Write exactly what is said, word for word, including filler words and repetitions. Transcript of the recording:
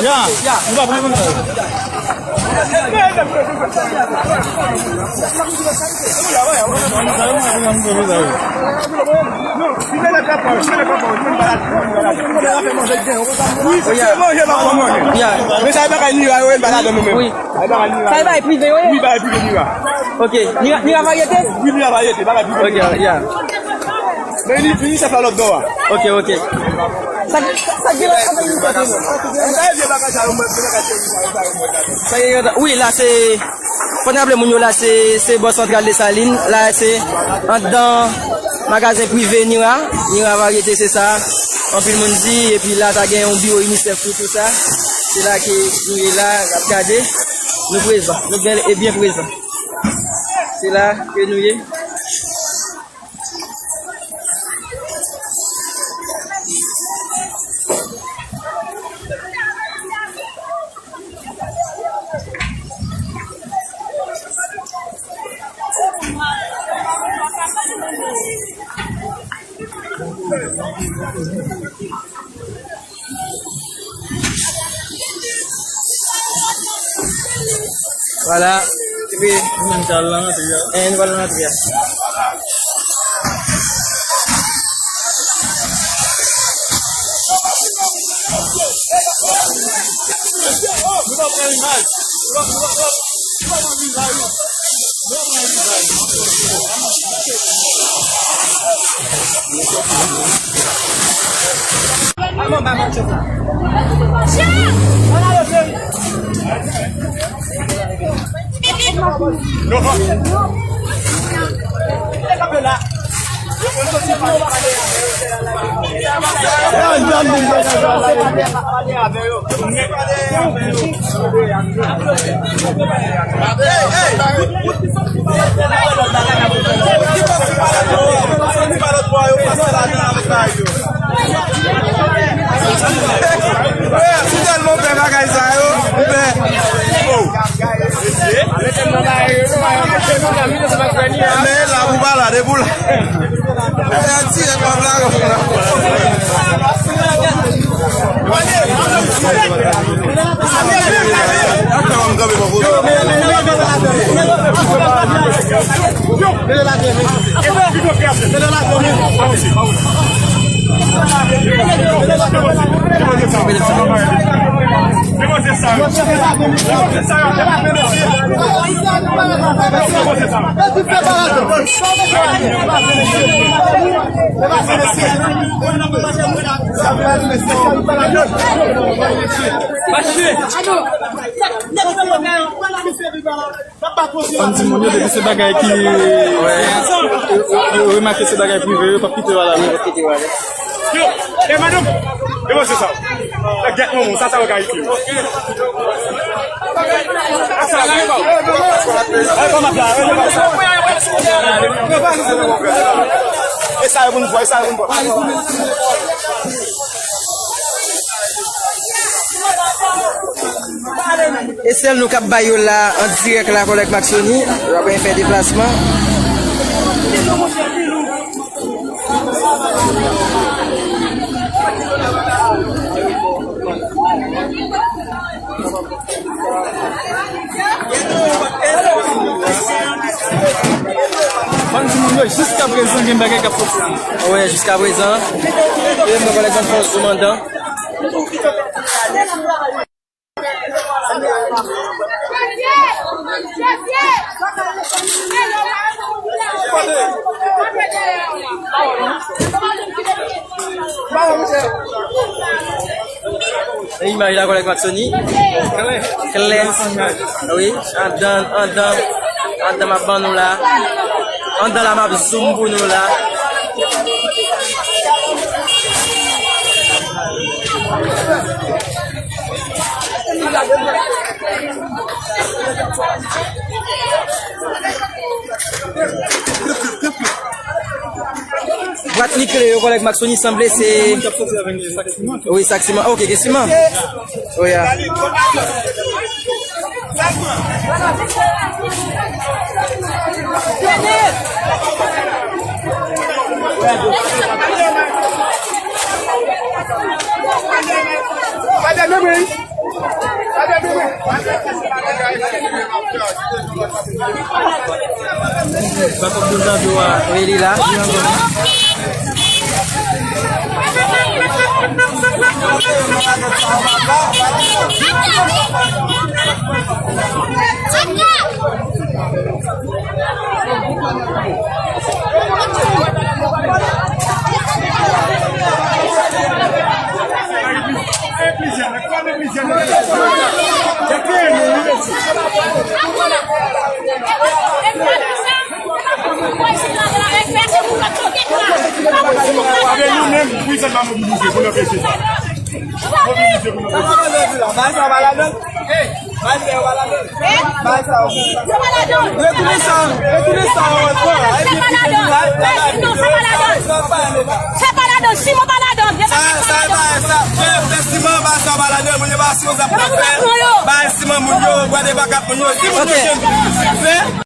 Ya, nou pa pran konn sa yo. Wi, se manje pa pou manje. Men sa e bagay Nira yo, e pa ladan nou menm. Wi. Sa e bagay prive yo ye? Wi, bagay prive Nira. Ok. Nira, Nira varyete? Wi, Nira varyete, bagay prive. Ok, ya. Men li, li se fè lòt bò a. Ok, ok. Sa, sa, sa gen lòt bagay li fè. Sa e vye bagay sa yo, mwen, vye bagay sa yo, sa yo, mwen, sa yo. Sa e, wi, la se, fò n raple moun yo la, se, se bò santral Desalin. La, se anndan magazen prive Nira. Nira varyete, se sa. Anpil moun di, epi la, ta gen yon biwo UNICEF tou, tou sa. Se la ke nou ye la, n ap gade. Nou prezan. Nou bèl e byen prezan. Se la ke nou ye. Vwala. Epi, nou menm k al nan rantre a. Eh, nou pral nan rantre a. Ou tèlman pè bagay sa yo, ou pè. Men la pou pa la, depi w la. Ban m di moun yo, depi se bagay ki, yo, yo, yo remake se bagay prive, yo p ap kite yo ale. Yo, e madanm, e mwen se sa. Gèt manman, sa, sa yo ka itil. E sa yo pou n pran, e sa yo pou n pran. E sèl nou k ap bay yo la, an dirèk la, kòlèg Maxoni. Yo ap fè deplasman. Ban m di moun yo, jiskaprezan, gen bagay k ap soti la. Wi, jiskaprezan. E mwen, kòlèg, ban m fè yon zoom anndan. E imaj la, kòlèg Maxoni. Klè. Wi, anndan, anndan, anndan m ap ban nou la. Anndan la m ap zoom pou nou la. Bat li kle yo, kòlèg Maxoni, sanble se... Wi, sak siman. Ok, gen siman. Wi, a. Wi, li la. Avè nou menm, prizon pa mobilize pou n anpeche sa. Mobilize pou n anpeche sa. Bay sa pa ladan. Bay sa pa ladan. Bay sa. Retounen sa. Retounen sa. Sa pa ladan. Sa pa ladan. Sa pa ladan. Siman pa ladan. Sa, sa, sa, sa, fè, fè siman, bay sa pa ladan. Moun yo pa siman sa pou fè. Bay siman moun yo, bwè de bakat moun yo. Si moun yo jwenn fè.